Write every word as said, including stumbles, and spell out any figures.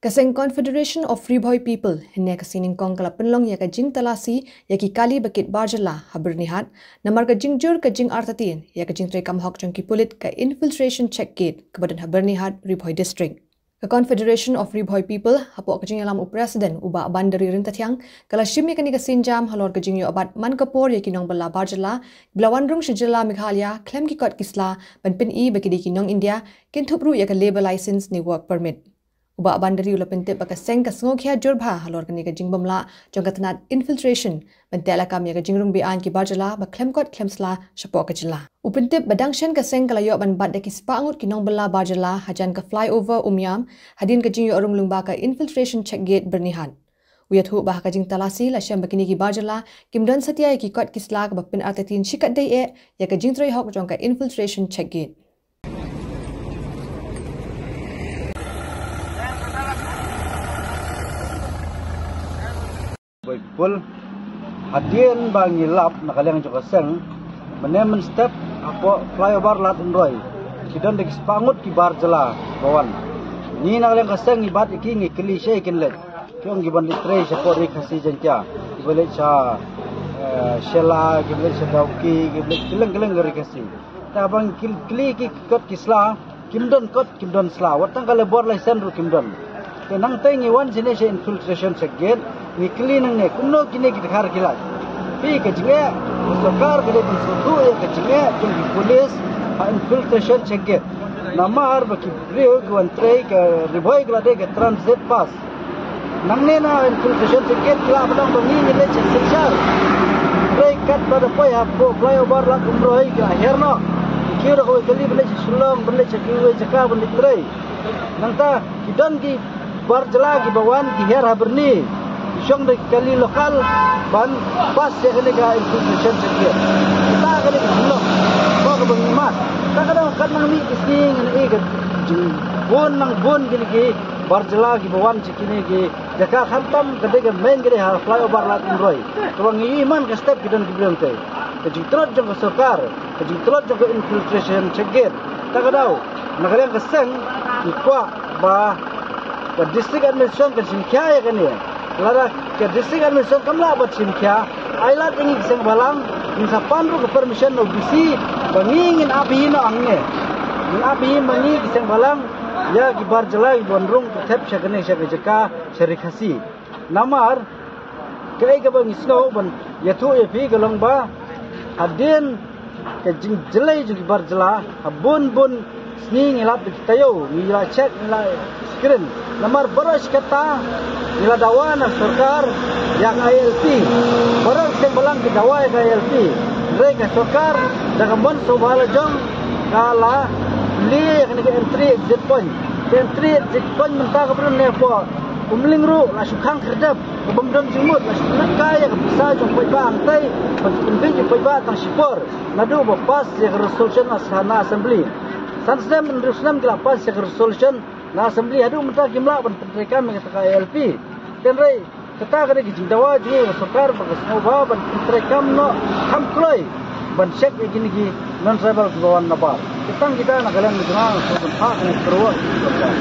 Ka seng Confederation of Ri Bhoi People hynne ka sngi nyngkong ka la pynlong ïa ka jingtalasi ïa ki kali ba kit bar jylla ha Byrnihat, namar ka jingjur ka jingartatien ïa ka jingtrei kam hok jong ki pulit ka infiltration check gate kaba don ha Byrnihat, Ri Bhoi District. Ka Confederation of Ri Bhoi People, hapoh ka jingïalam u President u Bah Bandari Ryntathiang, ka la shim ïa kane ka sienjam halor ka jingïoh bat man ka por ïa ki nongbylla bar jylla ba la wan rung sha jylla Meghalaya khlem ki kot ki sla, ban pyni ba ki dei ki nong India, kin thup ruh ïa ka labour license ne work permit. U Bah Bandari u la pyntip ba ka seng ka sngewkhia jur bha halor kane ka jingbymlah jong ka tnat infiltration, ban teh lakam ïa ka jingrung beaiñ ki bar jylla ba khlem kot khlem sla shapoh ka jylla. U pyntip ba dang shen ka seng ka la ïoh ban bat da ki spah ngut ki nongbylla bar jylla hajan ka flyover Umiam, hadien ka jingïoh rung lyngba ka infiltration check gate Byrnihat. U ïathuh ba ha ka jingtalasi la shem ba kine ki bar jylla kim don satia ïa ki kot ki sla kaba pynartatien shikatdei eh ïa ka jingtrei hok jong ka infiltration check gate. Bhoi People, hadien ba ngi lap na ka liang jong ka seng, mynne mynstep hapoh flyover Lad Umroi ki don da ki spah ngut ki bar jylla ba wan. Ngi na ka liang ka seng ngi bat ïa ki, ngi kylli shaei kin leit. Ki ong ki ban leit trei shapoh Ri Khasi Jaiñtia, ki ban leit sha, eh, Shella, ki ban leit sha Dawki, ki ban leit kylleng kylleng ka Ri Khasi. Te haba ngi kylli ki kot ki sla, kim don kot kim don sla, wat tang ka labour license ruh kim don. Te nangta ngi wan shane sha infiltration check gate, ngi kylli nangne kumno kine ki dkhar ki lait. Phi, ka jingeh ka sorkar ka dei ban sngewthuh ïa ka jingeh jong ki police ha infiltration check gate. Namar ba ki briew ki wan trei, ka Ri Bhoi ka la dei ka transit pass. Nangne na infiltration check gate ki lah ban ong ba ngi ngi leit sha Silchar. Trei katba da poi hapoh flyover Lad Umroi ki la hiar noh. Ki kiew da kawei kali ban leit sha Shillong, ban leit sha kiwei jaka ban leit trei. Nangta ki don ki bar jylla kiba wan ki hiar ha Byrni, ki shong da ki kali local ban pass ïa kane ka infiltration check gate. Kata ka dei ka jingeh kaba ngi mad. Kata ka dei, kat nang mih ki sngi ngan ïohi ka jingbun nang bun kine ki bar jylla kiba wan sha kine ki jaka, khamtam ka dei ka main ka dei ha flyover Lad Umroi. Kaba ngi ïohi man ka step ki don ki briew te. Ka jingtlot jong ka sorkar, ka jingtlot jong ka infiltration check gate. Ta ka daw na ka liang ka seng ngi kwah ba ka district administration kan shim khia ïa kane. Lada ka district administration kam lah ban shim khia, ai lad ïa ngi ki seng balang, ngin sa pan ruh ka permission na u D C ba ngi ngin ap hi noh hangne. Ngin ap hi ma ngi ki seng balang ïa ki bar jylla kiba wan rung thep sha kane sha ka jaka sha Ri Khasi. Namar kaei kaba ngi sngew ban ïathuh ïa phi ka long ba hadien ka jingjlei jong ki bar jylla, ha bun bun sngi ngi lap da ki taïew, ngi la check, ngi la screen. Namar baroh shi katta ngi la dawa na sorkar ïa ka I L P. Baroh ki seng balang ki dawa ïa ka I L P. Hynrei ka sorkar da ka mon sngewbha la jong ka la plie ïa kane ka entry exit point. Ka entry exit point mynta kaba don ne hapoh Umling ruh la shu khang khyrdep, kaba ym don jingmut, la shu pynlehkai ïa ka pisa jong paidbah hangtei, ban pynbeit ïa paidbah tang shipor. Naduh ba pass ïa ka resolution na, na assembly. San snem hynriew snem ki la pass ïa ka resolution na assembly, haduh mynta kim lah ban pyntreikam ïa kata ka I L P. Hynrei kata ka dei ka jingdawa jong ngi ïa ka sorkar ba ka sngewbha ban pyntreikam noh kham kloi ban check ïa kine ki non-tribal kiba wan nabar. Tang kita na ka liang jong nga nga sngewbha ban phah kane ka kyrwoh ïa ka sorkar.